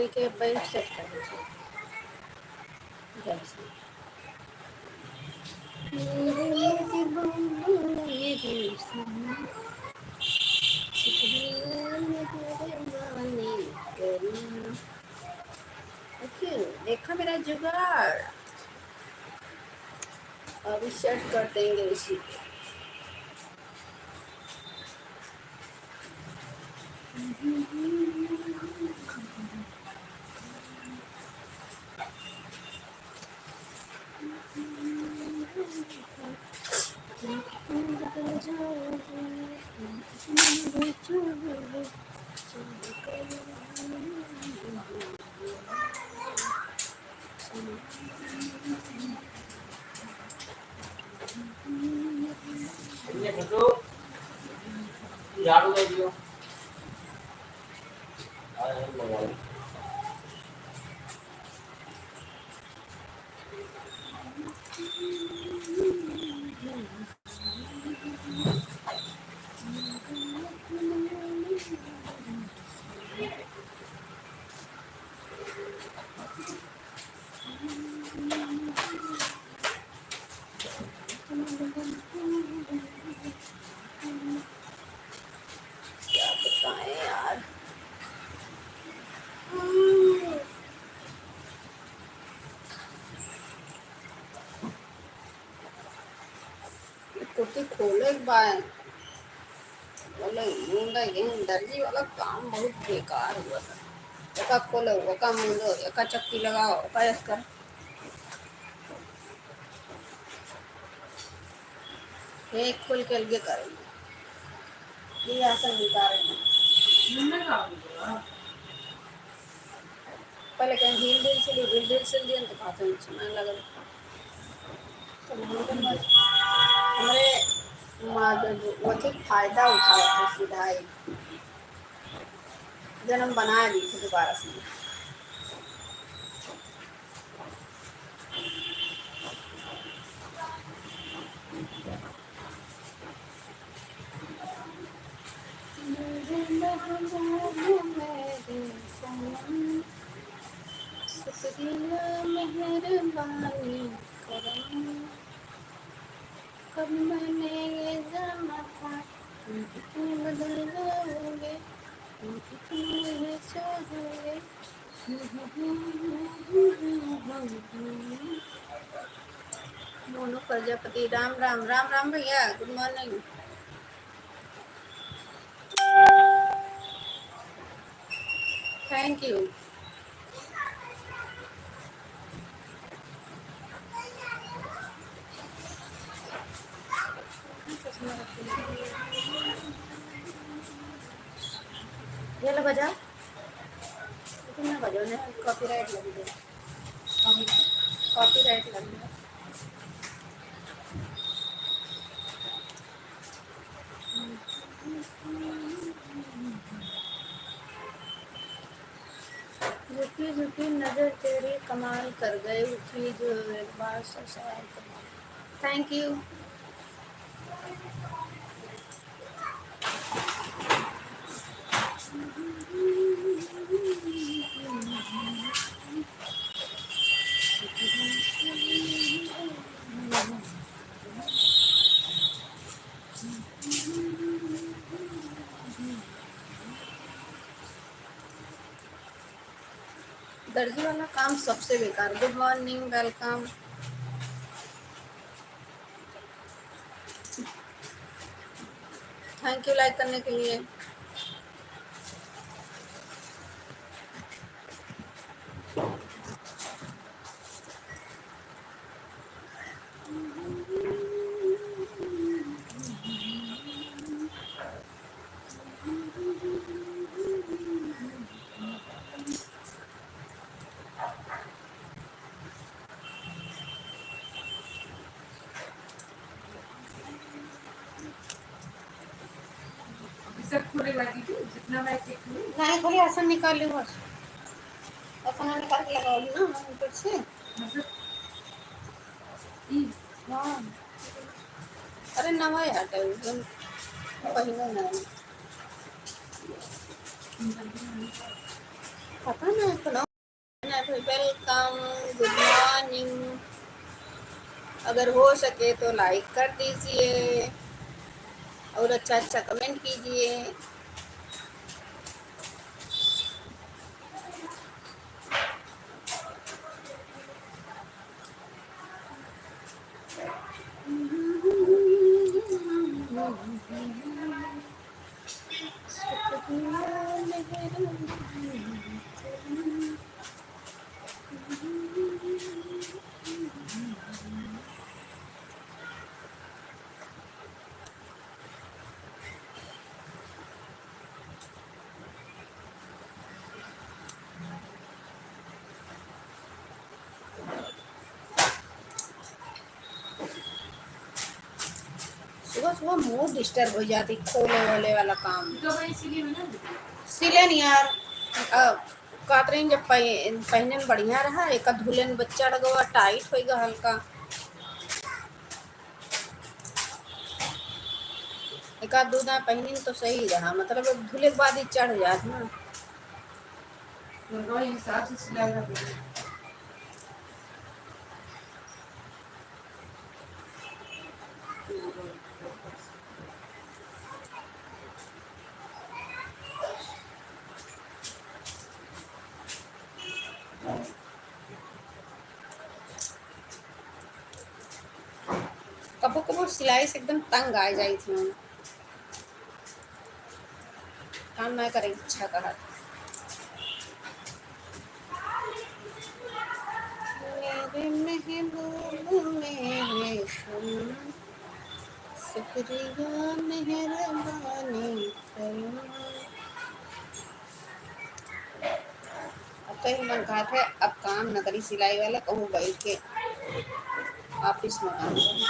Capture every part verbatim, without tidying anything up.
के बैठ सकता है। जय श्री मेरे महबूब, मेरे सनम, शुक्रिया मेहरबानी करम। ओके, देखा मेरा जुगाड़। अभी सेट कर देंगे इसी को। ये छोटू, झाड़ू दे दियो। अरे, हम मंगा लें। क्या बताएं यार। हम्म। कुर्ती खोले के बाद बोले, मुंडा, ये दर्जी वाला काम बहुत बेकार हुआ था। एका खोलो, ओका मुंडो, एका चक्की लगाओ, ओका ऐस कर। ये खोल के अलगे करेंगे, ये आसन निकालेंगे। पहले कहीं ढील ढील से ली, ढील ढील से ली, तो बात में समय लगल। तो हमरे, हमरे माँ जो, जो, वो थी, फायदा उठावत है सीधा ही। जन्म बना ली थी दोबारा से। मेरे महबूब, मेरे सनम, शुक्रिया मेहरबानी करम। कब मैंने ये जाना था, तुम इतने बदल जाओगे, तुम इतने मुझे चाहोगे। मोनू प्रजापति, राम राम। राम राम भैया, good morning। Thank you। ये लो बजा, लेकिन ना बजाओ, नहीं copyright लग जाए, copyright लग जाए। झुकी झुकी नजर तेरी कमाल कर गए, उठी जो एक बार ससुराल कमाल। Thank you। दर्जी वाला काम सबसे बेकार। Good morning, welcome। Thank you like करने के लिए। इसे खोले बाकी के, जितना मैं के खोले। नहीं खोले, आसन निकाल लो बस। आसन निकाल के लगाओ ना ऊपर से। मतलब, ई। हाँ। अरे नवा है, हटा, एकदम पहिने ना है। पता ना, इतना ना भाई, welcome, good morning। अगर हो सके तो like कर दीजिए और अच्छा अच्छा comment कीजिए। सुबह सुबह mood disturb हो जाती, खोले वोले वाला काम। तो भाई इसीलिए मैं ना सिले नहीं यार। अब कातरीन जब पह-, पहने में बढ़िया रहा, एक धुलन बच्चा लगवा tight होइगा हल्का। एक आध दो दाँय पहिनिन तो सही रहा, मतलब अब धुले के बाद ही चढ़ जात ना। तो वही हिसाब से सिलाई रख दे। कबो कबो सिलाई से एकदम तंग आ जाई थी हम। काम ना करे इच्छा कहत। मेरे महबूब मेरे सनम, शुक्रिया मेहरबानी सनम। अब तो ही मन कहत है, अब काम न करी सिलाई वाला, कहूँ बैठ के office में काम करी।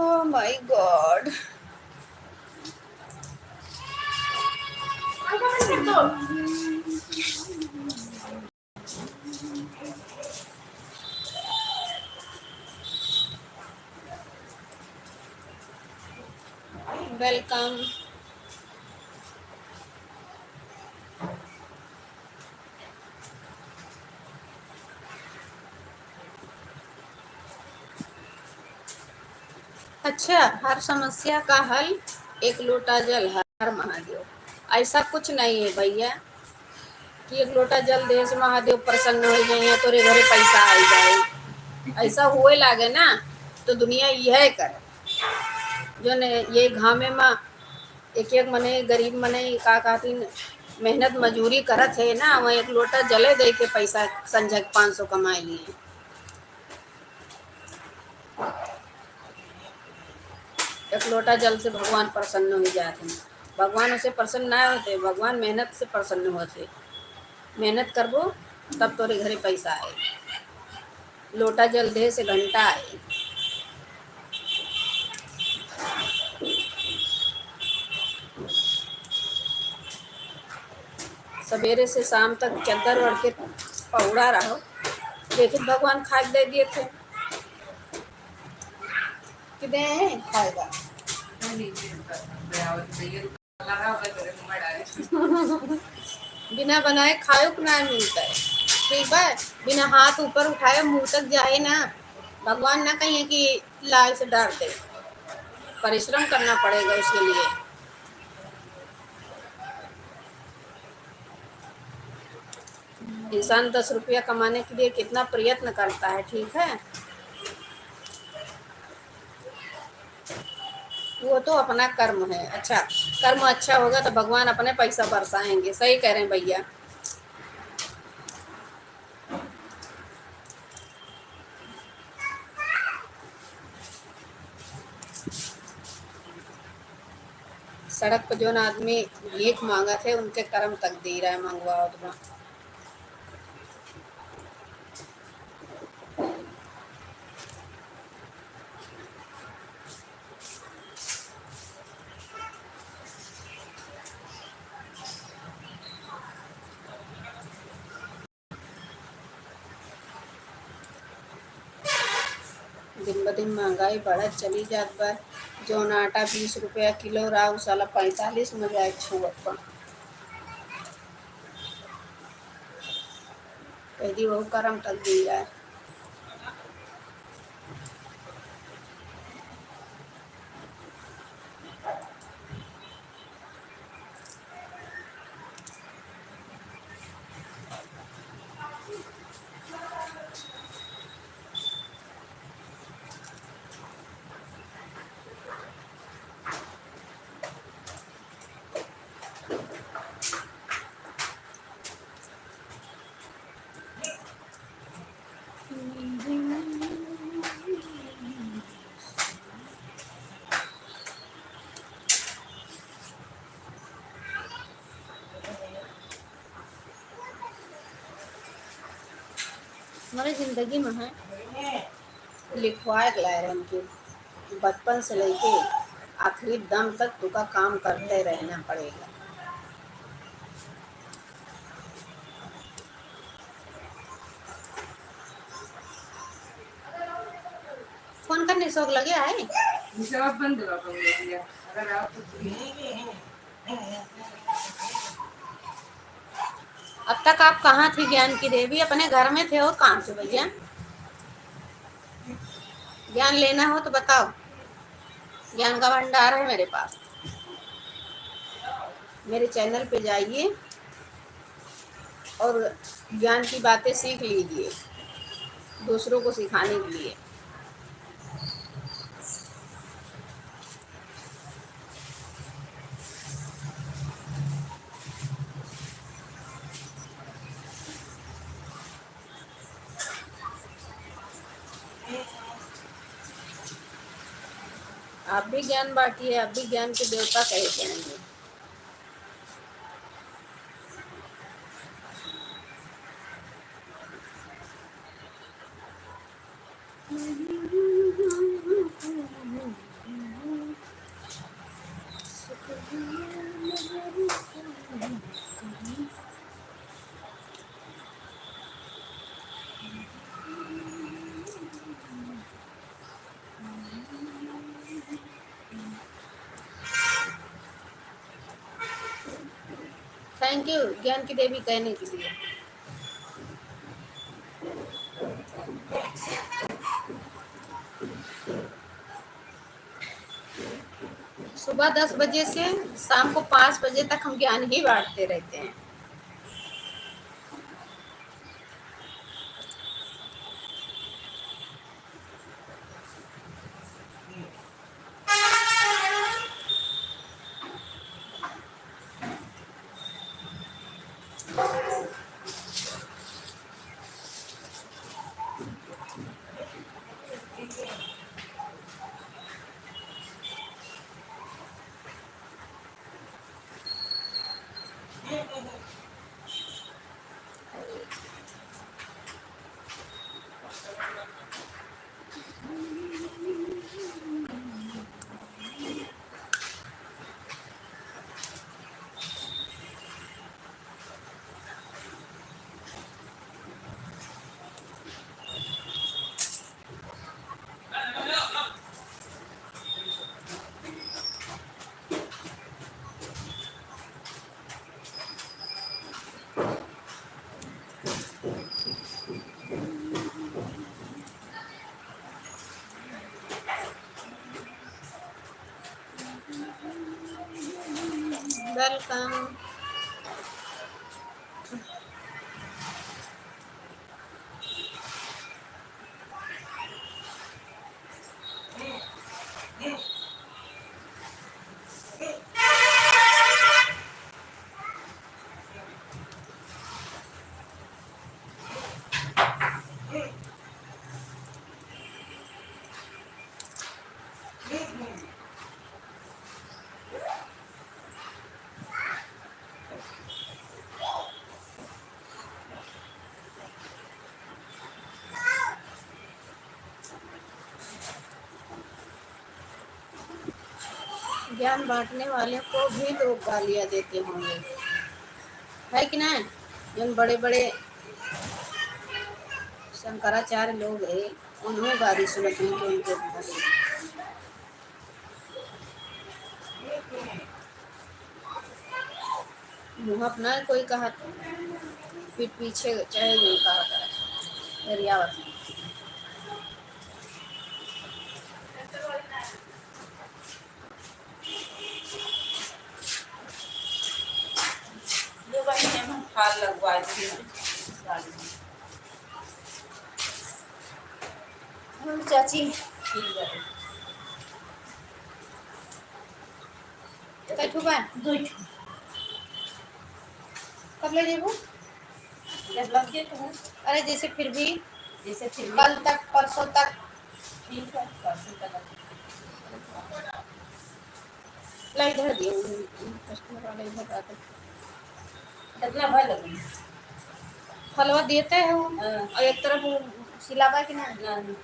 Oh my God। Welcome। अच्छा, हर समस्या का हल एक लोटा जल, हर हर महादेव। ऐसा कुछ नहीं है भैया कि एक लोटा जल देहे से महादेव प्रसन्न हो जाए या तोरे घरे पैसा आ जाए। ऐसा हुए लागे ना तो दुनिया यह करे, जो ने ये घामे में एक एक मने गरीब मने का कहतीन, मेहनत मजूरी करत है ना, वह एक लोटा जले दे के पैसा संझा के पाँच सौ कमाए लिए। एक लोटा जल से भगवान प्रसन्न हो जाते हैं। भगवान उसे प्रसन्न ना होते, भगवान मेहनत से प्रसन्न होते। मेहनत करबो तब तोरे घरे पैसा आए। लोटा जल दे से घंटा आए। सवेरे से शाम तक चद्दर ओढ़ के पौड़ा रहो, लेकिन भगवान खाए दे दिए थे कि दे खाएगा। बिना बनाए खायो के ना मिलता है, ठीक बा? बिना हाथ ऊपर उठाए मुंह तक जाए ना, भगवान ना कहिए कि लाल से डार दे, परिश्रम करना पड़ेगा उसके लिए। इंसान दस रुपया कमाने के लिए कितना प्रयत्न करता है, ठीक है, वो तो अपना कर्म है। अच्छा, कर्म अच्छा होगा तो भगवान अपने पैसा बरसाएंगे। सही कह रहे हैं भैया। सड़क पर जौन आदमी भीख मांगत है, उनके कर्म तकदीर है, मंगवावत बा। दिन ब दिन महंगाई बढ़त चली जात बा। जौन आटा बीस रुपया किलो रहा, उ साला पैंतालीस में जाए छुअत बा। कह दी, वहू करम तक दी जाए। हमारे जिंदगी में है, लिखवाए के लाए रहन के बचपन से लेके आखिरी दम तक तुका काम करते रहना पड़ेगा। फोन करने शौक लगे आए। ये सब बंद रखो भैया, अगर आप कुछ अब तक आप कहाँ थी ज्ञान की देवी? अपने घर में थे और कहाँ से भैया? ज्ञान लेना हो तो बताओ, ज्ञान का भंडार है मेरे पास। मेरे चैनल पे जाइए और ज्ञान की बातें सीख लीजिए दूसरों को सिखाने के लिए। आप भी ज्ञान बांटिए, आप भी ज्ञान के देवता कहे जाएंगे। Thank you ज्ञान की देवी कहने के लिए। सुबह दस बजे से शाम को पाँच बजे तक हम ज्ञान ही बांटते रहते हैं। Welcome। ज्ञान बांटने वाले को भी लोग गालियाँ देते होंगे, है कि ना? जौन बड़े बड़े शंकराचार्य लोग हैं, उन्हों गारी सुनत नहीं कि उनके घर। मुँह अपना कोई कहत, पीठ पीछे चाहे नहीं कहत है, गरियावत है। ये बहिन, हम फाल लगवा दी। हाँ, चाची। ठीक है। कै ठो बा? दो ठो। कब ले जेबू? जब लग जाए तो। अरे, जैसे फिर भी जैसे फिर भी। कल तक, परसों तक। ठीक है, परसों तक। लाई धर दियो, customer वाला इधर आते। कितना भाई लगे? फलवा देते हैं वो, हाँ। और एक तरफ वो सिलावा कि ना? नहीं।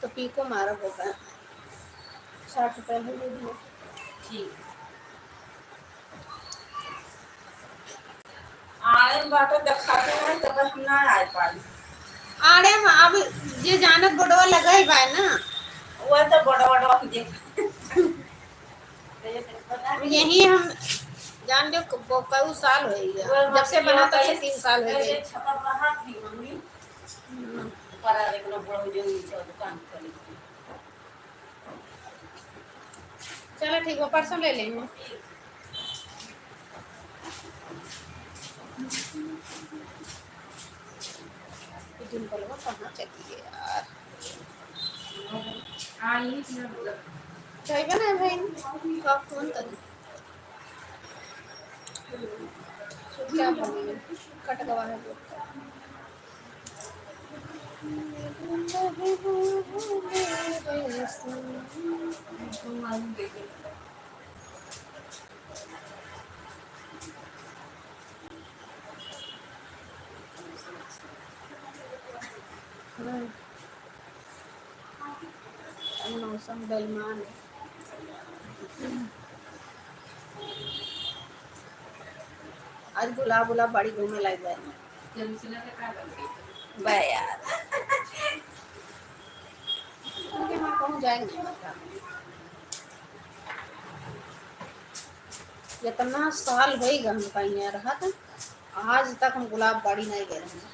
तो पीको मारा होगा। साठ रुपया है, दे दियो। ठीक। आड़े में बाटो देखाते हैं, तब हम ना आ पाई। आड़े में अब जे जानत बोर्डवा लगा ही बा ना। वो तो बोर्डवा, बोर्डवा हम देख। यही हम जान लो, क-, ब-, कई साल हो गया। वो जब से बना, तब से तीन साल हो गए। छपा रहा थी मम्मी। हम्म। पर एक लोग बड़ा हो गया, नीचे दुकान खोली थी। चलो ठीक बा, परसों ले लेंगे। डिम्पलवा कहाँ चली गई यार? हाँ, यही सुना मतलब। जाइबा ना भाई, का फोन करी? क्या बोली? कट गवा है लोग का। हम्म। मौसम बेईमान है। आज गुलाब उलाब बड़ी घूमे लायक बा। बा यार। उनके वहाँ कहूँ जाए नहीं पता। इतना साल होई गए हमका यहाँ रहत, आज तक हम गुलाब बाड़ी नहीं गए रहे।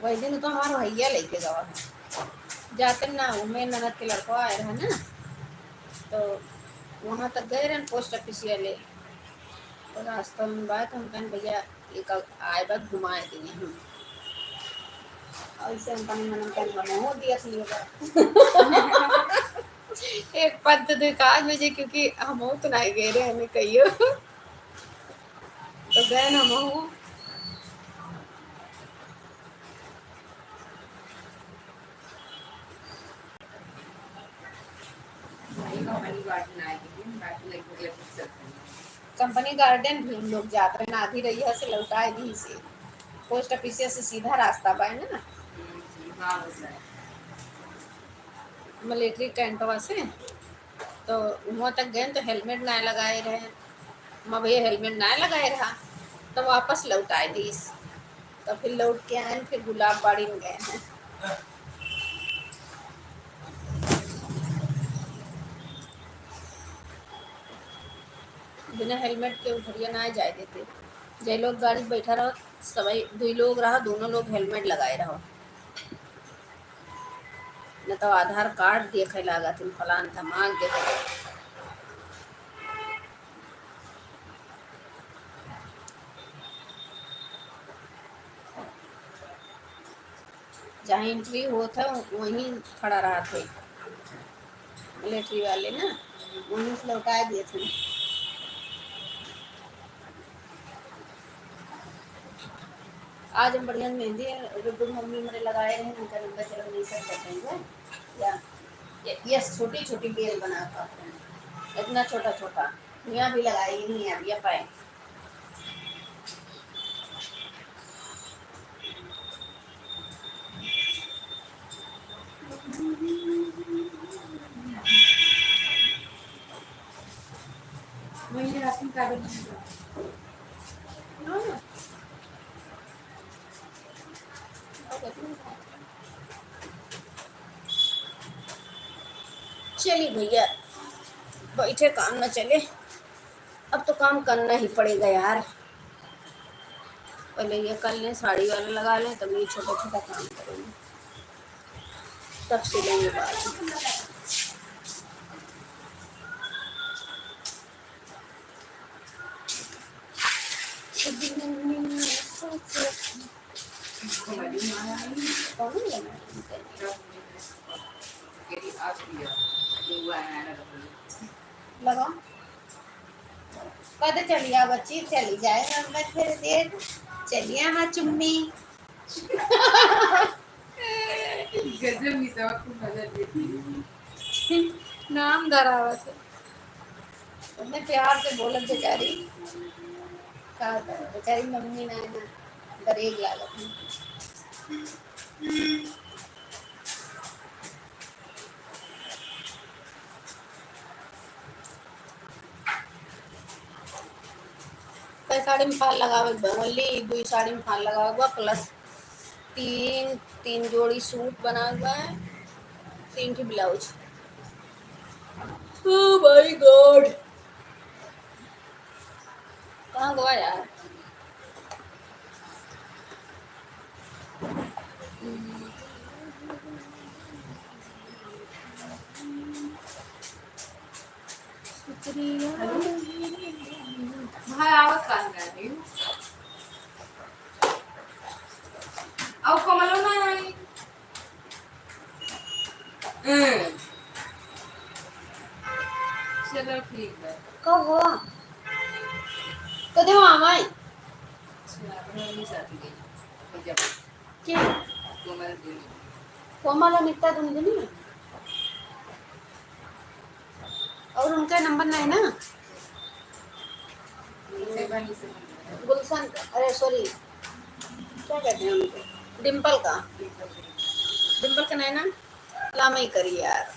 वही दिन तो हमार भैया लेके गवा है, जाते ना, वो मेरे ननद के लड़का आए रहे ना, तो वहाँ तक गए रहे post office वाले, तो रास्ता में बात हम कहन, "भैया, ये कल आए बा, घुमाए दिए हम।" और इसे हम कहन, "मन कहन, हमहू दिया थी बा।" एक पंथ दुई काज में जे, क्योंकि हमहू तो नहीं गए रहे, हमें कहियो। तो गए ना हमहू। कंपनी गार्डन भी हम लोग जात रहे ना, आधी रहिया से लौटाए दी से। Post office से सीधा रास्ता बा ना। हम्म, हाँ, बस है। Military कैंटवा से। तो वहाँ तक गए तो helmet ना लगाए रहे। मैं भैया helmet ना लगाए रहा, तो वापस लौटाए दीस। तो फिर लौट के आए, फिर गुलाब बाड़ी में गए हैं। बिना helmet के उधरिया ना जाए देते। जे लोग गाड़ी बैठा रहो, सबै दुई लोग रहा, दोनों लोग helmet लगाए रहो। न तो आधार कार्ड देखे लागत, फलान धमाक देखे। जहाँ entry होत है, वहीं खड़ा रहत है military वाले ना, वहीं से लौटाए दिए थे। आज हम बढ़िया मेहंदी रुद्र मम्मी मेरे लगाए रहे, उनका नंबर चलो नहीं कर सकेंगे। या ये, ये छोटी छोटी बेल बना कर इतना छोटा छोटा यहाँ भी लगाई नहीं है, ये पाए। वही राशन कार्ड में। हाँ। चली भैया, बैठे काम न चले, अब तो काम करना ही पड़ेगा यार। पहले ये कर लें, साड़ी वाला लगा लें, तब ये छोटा छोटा काम करेंगे, तब सिलेंगे बाद में। लगाओ। कद चलिया बच्ची, चली जाए, हम बस फिर देर। चलिया हाँ चुम्मी। गजब मिसवा खूब मजा देती। नाम धरावत है। उन्हें प्यार से बोलत बेचारी। का करे, बेचारी मम्मी ना है ना, बरेक लागत है। कई साड़ी में फाल लगावे के बा, only दुई साड़ी में फाल लगावे के बा, plus तीन, तीन जोड़ी सूट बनावे के बा, तीन ठे ब्लाउज। Oh my God, कहाँ गवा यार? हेलो? भाई आवत काहे ना है? आओ कमलो ना आई। हम्म। चलो ठीक बा। कब हो? कदे हो आवाई? अच्छा, अपने मम्मी साथ गई। जब के? कोमल दुनी। कोमल और नित्या दुनी दुनी? और उनका नंबर नहीं ना? गुलशन, अरे sorry, क्या कहते हैं उनको? डिम्पल का। डिम्पल का नहीं ना? लामई करी यार।